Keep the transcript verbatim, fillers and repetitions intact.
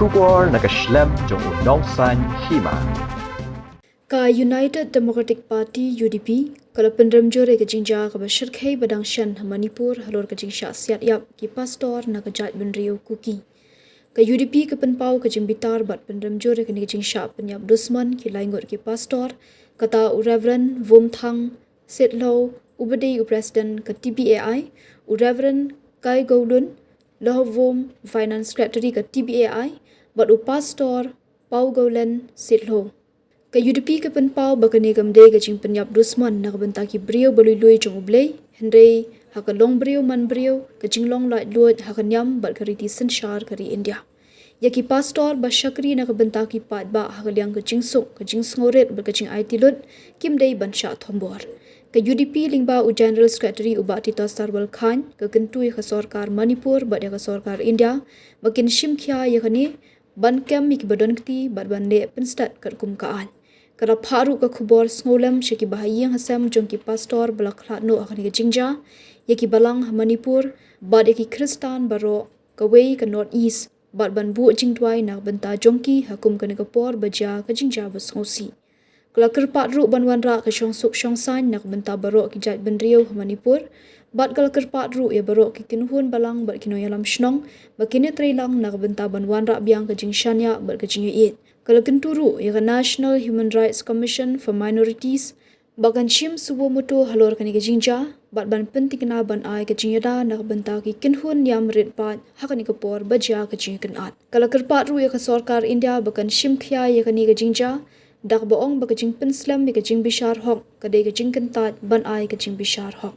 Khubor na ka shlem jong u nongsan hima. Ka United Democratic Party, U D P, ka la pynrem jur ïa ka jingjia kaba shyrkhei ba dang shen ha Manipur halor ka jingshah siat ïap ki pastor na ka jaitbynriew Kuki. Ka U D P ka pynpaw ka jingbitar bad pynrem jur ïa kane ka jingshah pynïap dusmon ki laingut ki pastor, kata u Reverend Vumthang Sitlhou, uba dei u President ka T B A I, u Reverend Kai Goulun Lohvum, Finance Secretary ka T B A I, bad u Pastor Pau Goulen Sitlhou. Ka U D P ka pynpaw ba kane kam dei ka jingpynïap dusmon na ka bynta ki briew ba lui lui jong U Blei, hynrei ha ka long briew man briew, ka jinglong laitluid ha ka niam bad ka riti synshar ka ri India. Ïa ki pastor ba shakri na ka bynta ki paidbah ha ka liang ka jingsuk, ka jingsngewrit bad ka jingaiti lut, kim dei ban shah thombor. Ka U D P lyngba u General Secretary u Bah Titossarwal Chyne ka kyntu ïa ka sorkar Manipur bad ïa ka sorkar India ba kin shim khia ïa kane, ban kem ïa kiba don kti bad ban leh pynstet katkum ka aiñ. Ka la phah ruh ka khubor sngewlem sha kiba ha ïing ha sem jong ki pastor ba la khlad noh ha kane ka jingjia, ïa ki balang ha Manipur bad ïa ki Khristan baroh kawei ka North East, bad ban buh jingduwai na ka bynta jong ki ha kum kane ka por ba jia ka jingjia ba sngewsih. Ka la kyrpad ruh ban wanrah ka shongsuk shongsaiñ na ka bynta baroh ki jaitbynriew ha Manipur, bad ka la kyrpad ruh ïa baroh ki kynhun balang bad ki nongïalam shnong ba kin ïatreilang na ka bynta ban wanrah biang ka jingshaniah bad ka jingïaieit. Ka la kyntu ruh ïa ka National Human Rights Commission for Minorities ba kan shim suba mutu halor kane ka jingjia, bad ban pyntikna ban ai ka jingïada na ka bynta ki kynhun niam rit paid ha kane ka por ba jia ka jingïakynad. Ka la kyrpad ruh ïa ka sorkar India ba kan shim khia ïa kane ka jingjia, da kaba ong ba ka jingpynslem ïa ka jingbishar hok ka dei ka jingkyntait ban ai ka jingbishar hok.